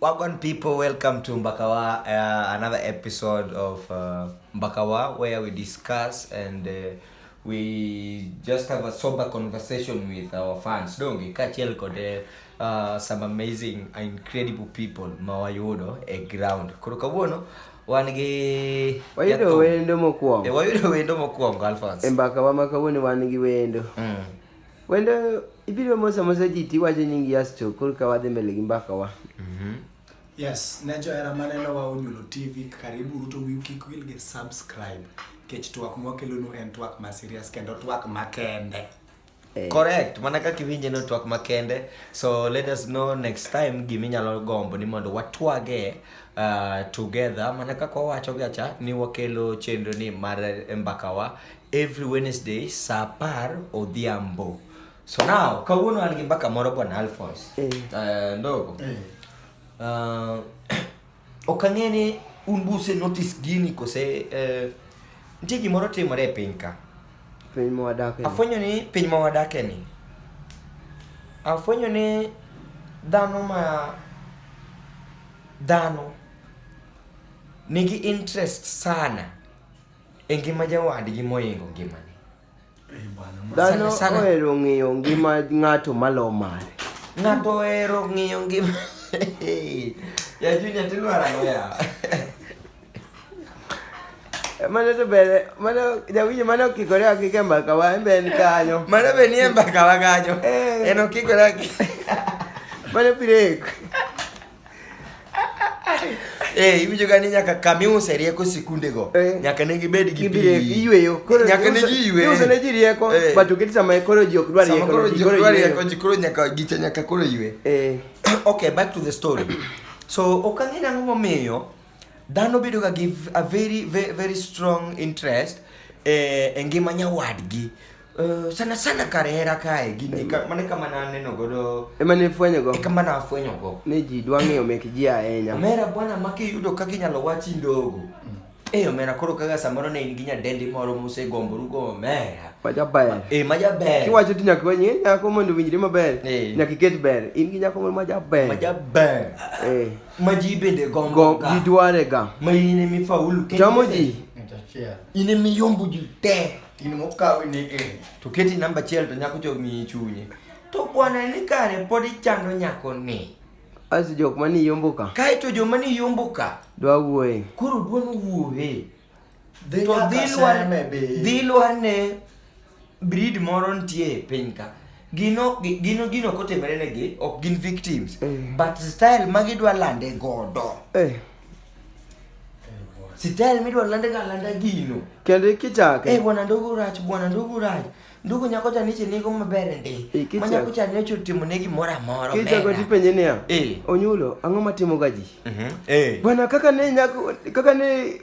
Wagwan people, welcome to Mbakawa, another episode of Mbakawa, where we discuss and we just have a sober conversation with our fans. Donge, kaachiel kod some amazing, incredible people ma wayudo e ground. Koro kawuono, wan gi Wayudo jathum. wendo mokwongo. Wayudo wendo mokwongo, Alphonse. E mbakawa ma kawuono wan gi wendo. Wendo ibiro moso amosa ji tiwacho nyingi asto korka wadhi mbele gi mbakawa. Yes, ne johera manenowa Onyulo TV, karibu to wiu kik wil gi subscribe. Kech twak mwakelonu en twak ma serious kendo twak makende. Correct, mana kaka iwinje no twak makende. So let us know next time giminyalo gombo ni mondo watwage together. Mana kaka wawacho gacha ni wakelo chenro ni mar mbakawa every Wednesday saa 10 odhiambo. So now, kawuono an gi mbaka moro bwana Alphonse. Ndogo. Ok ang'e ni un buse notice gini kose nitie gimoro timore e piny ka. Piny ma wadake ni. Afwenyo ni piny ma wadake ni. Afwenyo ni dhano ma dhano nigi interest sana e ngima jawadgi mohingo ngimane. Dhano Sana, sana. ohero ng'iyo ngima ng'ato malo mare. Ng'ato ohero ng'iyo ngima. Ya Junior tilwar ang'o ya? Mano to ber, mano jawinjo mano okikore akika e mbaka wa, en be en kanyo. Mano be nie mbaka wa kanyo. En okikore akika. Mano break. Iwinjo ga ni nyaka kama iuse rieko sikundego. Nyaka ne gibed gi pi. Iyweyo. Koro Nyaka ne ji ywe. Iuso ne ji rieko, but oket sama koro ji ok dwar Sama rieko, koro ji ji ok koro dwar yweyo. rieko, ji koro nyaka gicha nyaka koro ywe. Okay, back to the story. So, ok ang'e nang'o momiyo dhano bedo ga gi a very, very, very strong interest e ngima nyawadgi. Sana sana kar hera kae, gini ka, mane kama naneno godo. Ema ne ifwenyo go? E kama nafwenyo go. Ni ji dwa ng'iyo mek ji ahinya. Omera bwana ma kiyudo kaka inyalo wachi ndogo. Omera koro kaka samoro ne in gi nyadendi moro musegomboru go omera. Majaber. Majaber. Kiwacho to nyaka iwach ni nyako mondo owinjre maber. Nyaka iket ber. In gi nyako moro majaber. Majaber. Ma ji bende gombo ga. Ji dware ga. Ma in ema ifaulu kendo. Chamo ji. In ema iyombo ji te. In mokawi ni e. To keti namba achiel to nyako cho miyi chunye. To bwana ni kare pod ichando nyako ni. Aso jok mani yombo ka. Kae to joma ni yombo ka. Dwa wuoye. Koro dwa no wuoye. Dhi To nyaka seme be. dhi lwar ne breed moro nitie e piny ka. Gino kotimore negi ok gin victims. But style ma gidwa lande godo. Style midwa lande ga landa gino. Kendo kichake. Bwana ndogo rach, bwana ndogo rach. Ndugu nyako cha niche nigo maber ndi. Ma nyako cha niche otimo ne gimoro amora. Kichako tipenje niya. Onyulo, ang'o matimo ga ji? Bwana kaka ne nyako, kaka ne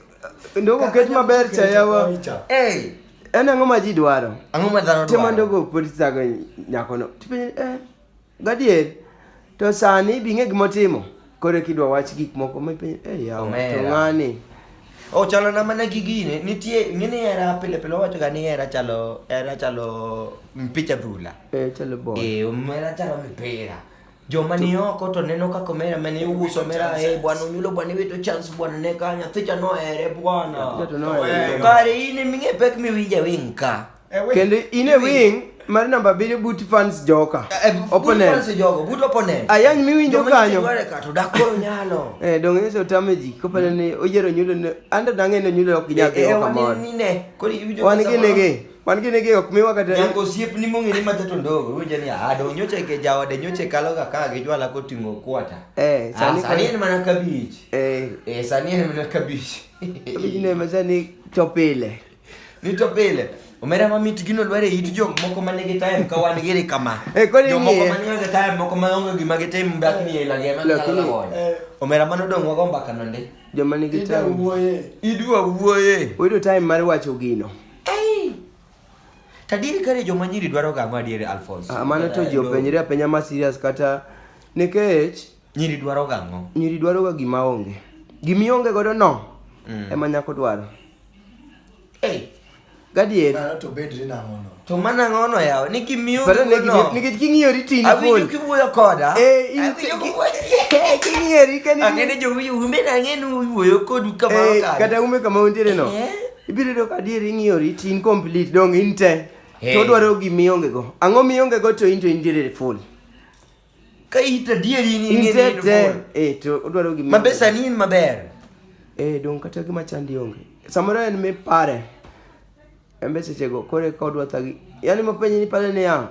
ndogo ket maber cha yawa. En ang'o ma ji dwaro? Ang'o ma dhano Tema dwaro? ndogo pod thago nyakono. Tipenje, gadier. To sani bi ng'e gimotimo. Koro kidwa wach gik moko ma ipenjo, yawa, to Omera. ng'ani. O chalo na mana gi gine, nitie ng'eni hera pile pile wawacho ga ni hera chalo mpicha dhula. Chalo ball. Omera chalo mipira. Joma ni oko to neno kaka omera mane uso omera, bwana Onyulo bwana iwito chance bwana ne ka nyathi cha nohere bwana. Nyathi cha to nohere. To kare in ema ing'e pek miwinjo e wing ka. Kendo in e wing mar namba 7 but fans joka. Opponent. But fans jogo, but opponent. Ayany miwinjo Joma kanyo. nyiche dware ka to dak koro nyalo. Donge nyiso otame ji koparo ni oyiero Onyulo ni anto dang'e ni Onyulo ok nyal dhi oko kamoro. Ni ne, koro iwinjo Wan ka gi samoro negi, wan gi negi ok miwa kata Nyaka osiepni mong'e ni macha to ndogo, iwinjo ni, ah, dong nyocha ke jaode nyocha kalo ga ka gi jwala koting'o kwata. Sani Sani koro en mana kabich. Sani en mana kabich. Kabich ne ma sani to pile. Ni to pile. Omera ma mit gino lware it jok moko ma nigi time ka wan giri kama. Koro Jok moko ing'iye. ma nigi time moko ma onge gima gitim dak ni ela gi ema Lakini ginyalo goyo. Omera mano dong wago mbaka nonde. Joma nigi Idwa time. wuoye. Idwa wuoye. Oyudo time mar wacho gino. Tadieri kare joma nyiri dwaro ga ang'o adieri Alphonse? Mano to ji openjre apenja ma serious kata nikech nyiri dwaro ga ang'o? Nyiri dwaro ga gima onge. Gima ionge godo no ema nyako dwaro. Gadier. Mano to bedri nang'o no? To mana ng'ono yawa, ni gimiyo Pare ne no. nikech king'iyori to in Awinjo full. kiwuoyo koda. Eh, in Awinjo kiwuoyo. king'iyori ka ni Ang'e ni jowinjo umbe nang'e ni uwuoyo kodu kamoro Eh, kanyo. kata ume kama untiere no. Eh. Ibiro yudo ka adier ing'iyori to in complete dong in te. Eh. To odwaro gima ionge go. Ang'o mionge go to in to intiere full. Ka it adieri ni In ing'e te ni in te. full. Eh, to odwaro gima. Ma be sani in maber. Eh, dong kata gima chandi onge. Samoro en mipare. En be sechego koro eka odwa thagi. Yaani mapenje ni pare niya.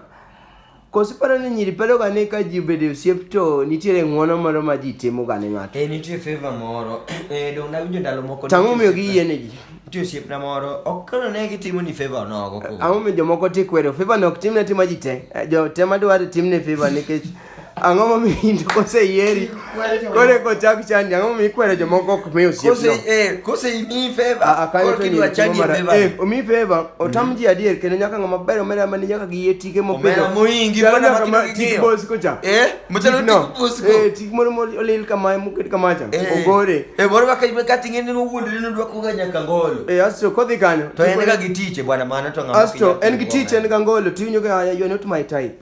Koso iparo ni nyiri paroga ni ka ji obedo e osiep to nitiere ng'uono moro ma ji timoga ne ng'ato. Eh, nitie favor moro. Eh, dong nawinjo ndalo moko. To ang'o nitie momiyo osiepna- giyiene ji? Nitie osiepna moro. Ok koro ne gitimo ni favor nogo. koro. Ang'o momiyo jomoko to ikwero? Favor no ok timne tima ji te. Eh, Jo te madwaro timne favor nikech ang'o momiyo in to koseyieri koro eka ochak chandi ang'o momiyo ikwero jomoko ok mi osiepno? Kose eh, kose imiyi favor. Ah, ah, kanyo Koro to kidwa nyiri timo chandi e mara- favor. Eh, omiyi favor, otam ji adier kendo nyaka ng'ama ber omera mane nyaka gi tike mopidho. Omera moingi, Chalo bwana nyaka makino ma- tik ging'iyo. bosco cha. Eh, machalo Tik no. tik bosco. Eh, tik moro molil kamae moket kamacha. Eh. Ogore. Eh, moro kaka kata ing'e ni nowuondre ni odwa kuga nyaka ngolo. Eh, asto kodhi kanyo. To en ga gi tiche bwana mano to ng'ama Asto ok nyal en gi timo tich en omera. ga ngolo tiwinjo ka you are not my type.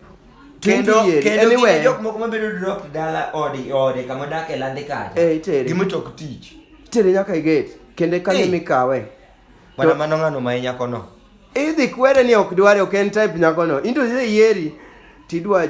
Kendo Tiyieri, kendo gin anywhere. jok moko mabedo drop dala ode ode kama odak e lande kacha. Eh, itere. Gi mtok tich. Itere nyaka e gate kendo kanyo Eh. mikawe. Bwana mano ng'ano ma e nyako no. Idhi kwere ni ok dware ok en type nyakono. In to iseyieri tidwa